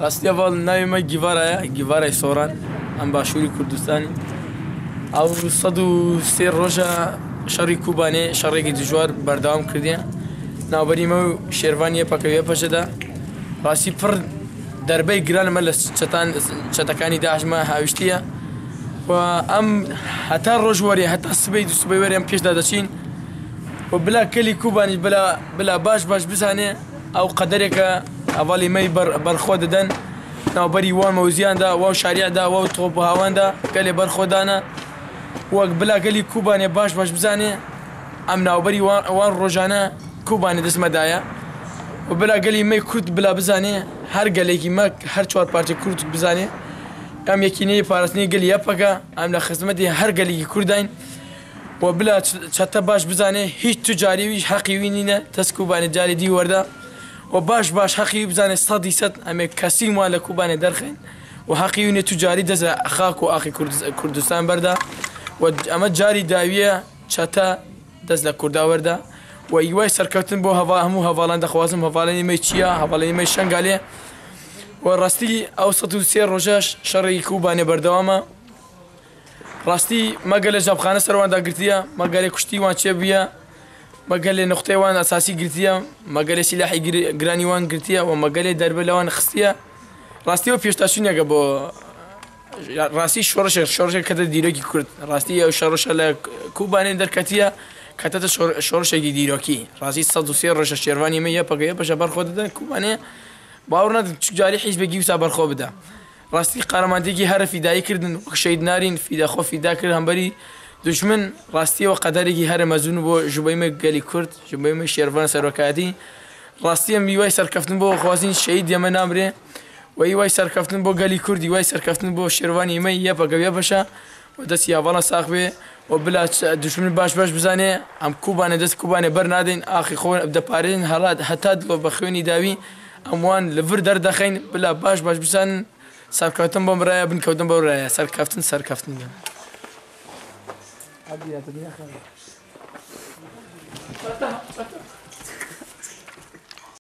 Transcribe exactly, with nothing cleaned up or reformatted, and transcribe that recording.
Rastiya val navê me Gîvara ye, Gîvarayê Soran. Em Başûrî Kurdistanê. Ew sed û sê roja şerî Kûbanê, şerekî dijwar berdewam kirdiye. Navberî me û Şêrvanî Y P G Y P J de. Rastî pir derbey giran me li çetan, çetekanî DAIŞ me hawiştiye. Û em heta roj werê, heta sibê, du sibê werê em pêş de deçîn. Û bila gelî Kûbanî bila, bila baş baş bizane, ew qedereke hevalê me yî ber, berxwe didin. Navberî wan mewziyan de, wan şerî de, wan top û hawan de gelê berxwe dane. Wek bila gelî Kûbanê baş baş bizane, em navberî wan, wan rojane Kûbanê dest me daye. Û bila gelî me Kurd bila bizane, her gelekî me, her çar parçe Kurd bizane. Em yekîneyê parastinê gelî Y P G, em li xizmetê her gelekî Kurd in. Û bila ç-, çete baş bizane, hîç tu carî wî heqî wî nîne, dest Kûbanê carê dî werde. Û baş baş heqî wî bizane, sedî sed, em ê kesî wan li Kûbanê derxin. Û heqî wî nê tu carî dest li xak û axê Kurd-, Kurdistan berda. Û eme carî dawiye çete dest li Kurda werda. Û îway serkeftin bo heva-, hemû hevalan dixwazim, hevalanê me çiya, hevalanê me Şengalê. Û rastî ew sed û sê roja ş-, şerê Kûbanê berdewam e. Rastî me gelê jabxane ser wan dagirtiye, me gelê kuştî wan çêbûye, me gelê nuqteyê wan esasî girtiye, me gelê sîlahê gir-, giranî wan girtiye û me gelê derbe li wan xistiye. Rastî ew pêşdaçûneke bo, rastî şoreşe, şoreşe kete dîrokî Kurd. Rastî ew şoreşe li Kûbanê derketiye, ketete şor-, şoreşekî dîrokî. Rastî sed û sê roja Şêrvanî me Y P G Y P J berxwe dide Kûbanê. Bawer nadim çik carî hîzbekî wisa berxwe bide. Rastî qeremaniyekî here fîdayî kirdin, wek Şehîd Narîn fîda xwe fîda kir hemberî duşmin. Rastî ew qederekî here mezin bû ji bo me gelî Kurd, ji bo me Şêrvan serokatî. Rastî em îway serkeftin bo xwazîn şehîdê me namrê. Û îway serkeftin bo gelî Kurd, îway serkeftin bo Şêrvanî me Y P G Y P J. Û destî hevalan sax bê. Û bila ç-, duşmin baş baş bizane, em Kûbanê dest Kûbanê bernadin, axê xwe diparêzin, hela heta dilo bi xwînî dawî, em wan li vir derdexeyn, bila baş baş bizanin, serkeftin bo miraya, binkeftin bo miraya, serkeftin, serkeftin be.